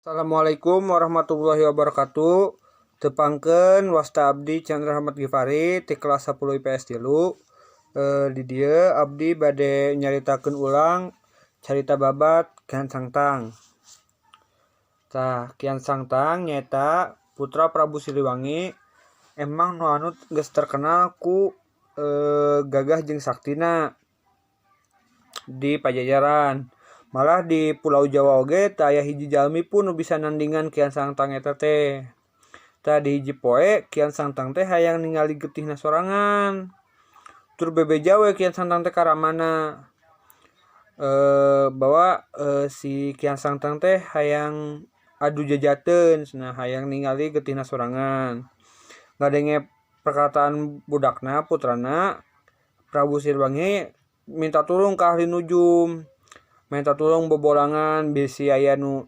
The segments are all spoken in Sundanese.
Assalamualaikum warahmatullahi wabarakatuh. Tepangkeun, wasta abdi Chandra Ahmad Gifari ti kelas 10 IPS 3. Di dieu abdi bade nyaritakeun ulang carita babad Kian Santang. Tah, Kian Santang nyaeta putra Prabu Siliwangi, emang nu anu geus terkenal ku gagah jeung saktina di Pajajaran. Malah di Pulau Jawa oge teu aya hiji jalmi pun nu bisa nandingan Kian Santang eta teh. Tah, di hiji poe Kian Santang teh hayang ningali getihna sorangan. Tur bebeja we Kian Santang teh ka ramana bahwa si Kian Santang teh hayang adu jajateun cenah, hayang ningali getihna sorangan. Ngadenge perkataan budakna, putrana, Prabu Siliwangi minta tulung ka ahli nujum, minta tulung bobolangan bisi aya nu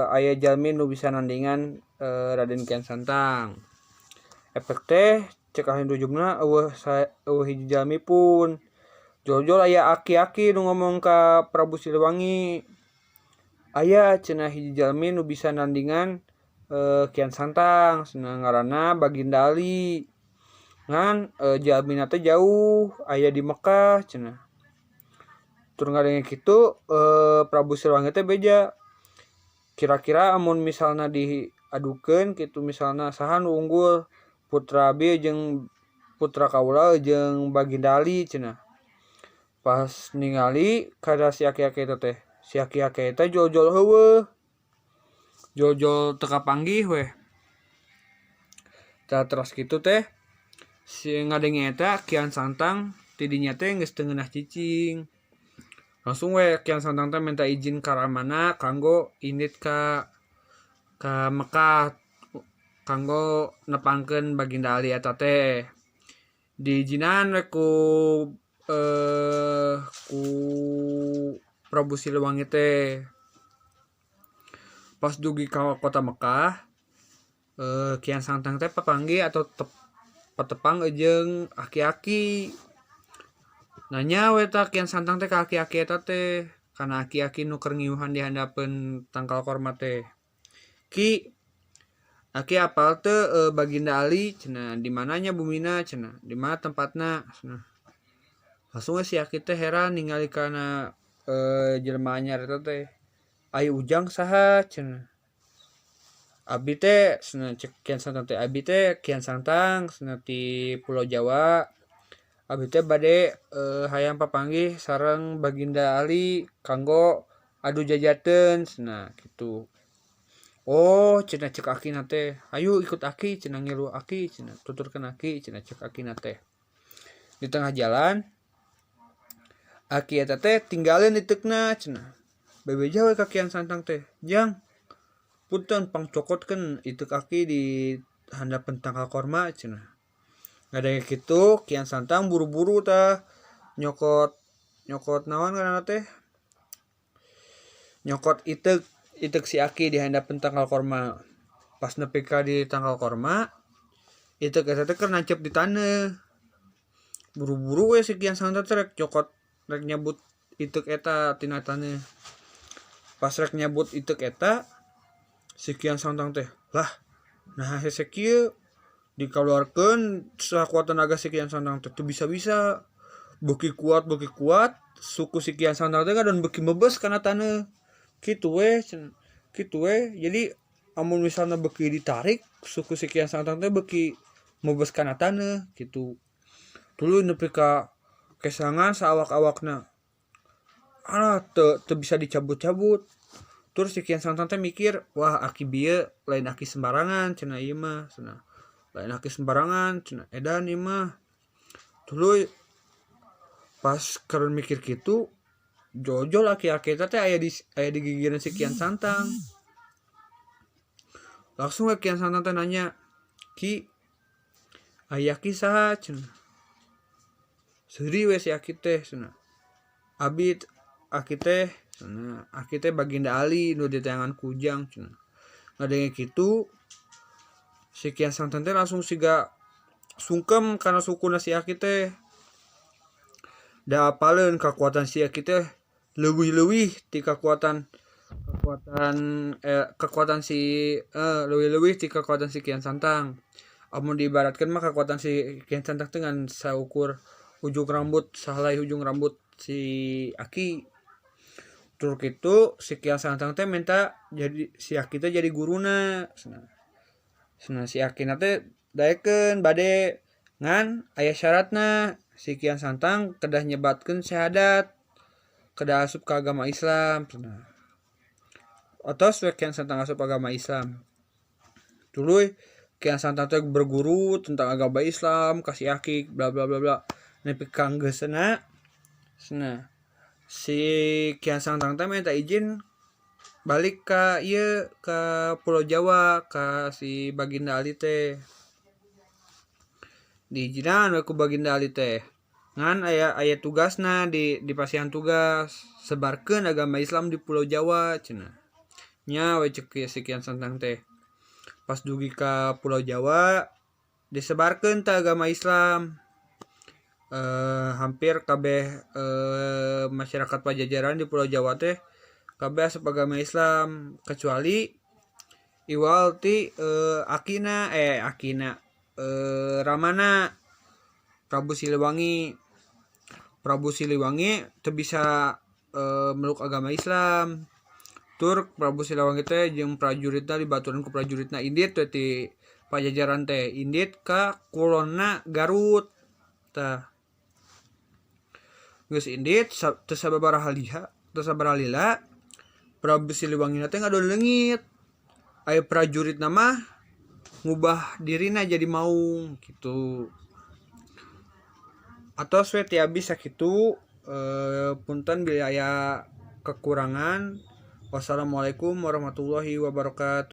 aya jalmi nu bisa nandingan Raden Kian Santang. Efek teh cek ahli nujumna euweuh euweuh hiji jalmi pun. Jol-jol aya aki-aki nu ngomong ka Prabu Siliwangi, aya cenah hiji jalmi nu bisa nandingan Kian Santang cenah, ngaranna Baginda Ali, ngan jalmina teh jauh, aya di Mekah cenah. Tur ngadenge kitu, Prabu Siliwangi teh beja, kira-kira amun misalna diadukeun kitu, misalna saha nu unggul, putra abi jeung putra kaula jeung Baginda Ali cenah. Pas ningali kada si aki-aki eta teh, si aki-aki eta jol-jol heueuh, jol-jol teu kapanggih weh. Tah, teras kitu teh si ngadenge eta Kian Santang tidinya teh geus teu ngeunah cicing. Langsung we Kian Santang teh minta izin ka ramana kanggo indit ka Mekah kanggo nepangkeun Baginda Ali eta teh. Diizinan we ku Prabu Siliwangi teh. Pas dugi ka kota Mekah, Kian Santang teh papanggih atau patepang jeung aki-aki. Nanya we tah Kian Santang teh ka aki-aki eta teh, kana aki-aki nu keur ngiuhan di handapeun tangkal korma teh. "Ki, aki apal teu Baginda Ali?" cenah, "di mananya bumina?" cenah, "di mana tempatna?" cenah. Langsung we si aki teh heran ningali kana jelema anyar eta teh. "Ai ujang saha?" cenah. "Abi teh," cenah cek Kian Santang teh, "abi teh Kian Santang," cenah, "ti Pulau Jawa. Abi teh bade hayang papanggih sareng Baginda Ali kanggo adu jajateun," cenah kitu. "Oh," cenah cek akina teh, "hayu ikut aki," cenah, "ngilu aki," cenah, "tuturkeun aki," cenah cek akina teh. Di tengah jalan aki eta teh tinggalin iteukna cenah. Bebeja we ka Kian Santang teh, "Jang, punten, pangcokotkeun iteuk aki di handapeun tangkal korma," cenah. Ngadenge kitu Kian Santang buru-buru tah nyokot, nyokot naon ngaranna teh, nyokot iteuk iteuk si aki di handapeun tangkal korma. Pas nepi ka di tangkal korma, iteuk eta teh keur nancep di taneuh. Buru-buru we si Kian Santang teh rek cokot, rek nyabut iteuk eta tina taneuh. Pas rek nyabut iteuk eta, si Kian Santang teh, "Lah, nah hese kieu?" Dikaluarkeun sakuat tenaga si Kian Santang teh teu bisa-bisa. Beuki kuat, beuki kuat suku si Kian Santang teh dan beuki mebes kana taneuh kitu we kitu we. Jadi amun misalna beuki ditarik, suku si Kian Santang teh beuki mebes kana taneuh kitu. Tuluy nepi ka kesangan saawak-awakna, alah, teu teu bisa dicabut-cabut. Terus si Kian Santang teh mikir, "Wah, aki bieu lain aki sembarangan," cenah, "ieu mah," cenah, "lain aki sembarangan," cenah, "edan ieu mah." Tuluy pas keur mikir kitu, jol-jol aki-aki eta teh aya di gigireun si Kian Santang. Langsung we Kian Santang teh nanya, "Ki, ai aki saha?" cenah. Seuri we si aki teh cenah. "Abi, aki teh," cenah, "aki teh Baginda Ali nu diteangan ku ujang," cenah. Ngadenge kitu si Kian Santang teh langsung siga sungkem kana sukuna si aki teh. Da apaleun kakuatan si aki teh leuwih-leuwih ti kakuatan Kekuatan kekuatan si leuwih-leuwih ti kekuatan si Kian Santang. Amun diibaratkeun mah kekuatan si Kian Santang teh ngan saukur ujung rambut, sahelai ujung rambut si Aki. Tur kitu si Kian Santang teh minta jadi si Aki teh jadi guruna cenah. Cenah si Aki na teh daekeun bade, ngan aya syaratna, si Kian Santang kedah nyebatkeun syahadat, kedah asup ka agama Islam cenah. Atos we Kian Santang asup agama Islam. Tuluy Kian Santang teh berguru tentang agama Islam ka si Aki, bla bla bla bla, nepi ka geusna cenah si Kian Santang teh minta izin balik ka ieu, ka Pulau Jawa, ka si Baginda Ali teh. Diizinan we ku Baginda Ali teh, ngan aya aya tugasna, di dipasihan tugas sebarkeun agama Islam di Pulau Jawa cenah. Nya we cek si Kian Santang teh. Pas dugi ka Pulau Jawa disebarkeun teh agama Islam, hampir kabeh masyarakat Pajajaran di Pulau Jawa teh kabeh asup agama Islam, kecuali iwal ti akina akina ramana Prabu Siliwangi. Prabu Siliwangi teu bisa meluk agama Islam. Tur Prabu Siliwangi teh jeung prajuritna, dibaturan ku prajuritna, indit we ti Pajajaran teh, indit ka kulonna Garut. Tah, geus indit teu sababaraha liha, teu sabaraha lila Prabu Siliwangi teh ngadon leungit. Aya prajuritna mah ngubah dirina jadi maung gitu. Atos we ti abi sakitu, punten bilih aya kekurangan. Wassalamualaikum warahmatullahi wabarakatuh.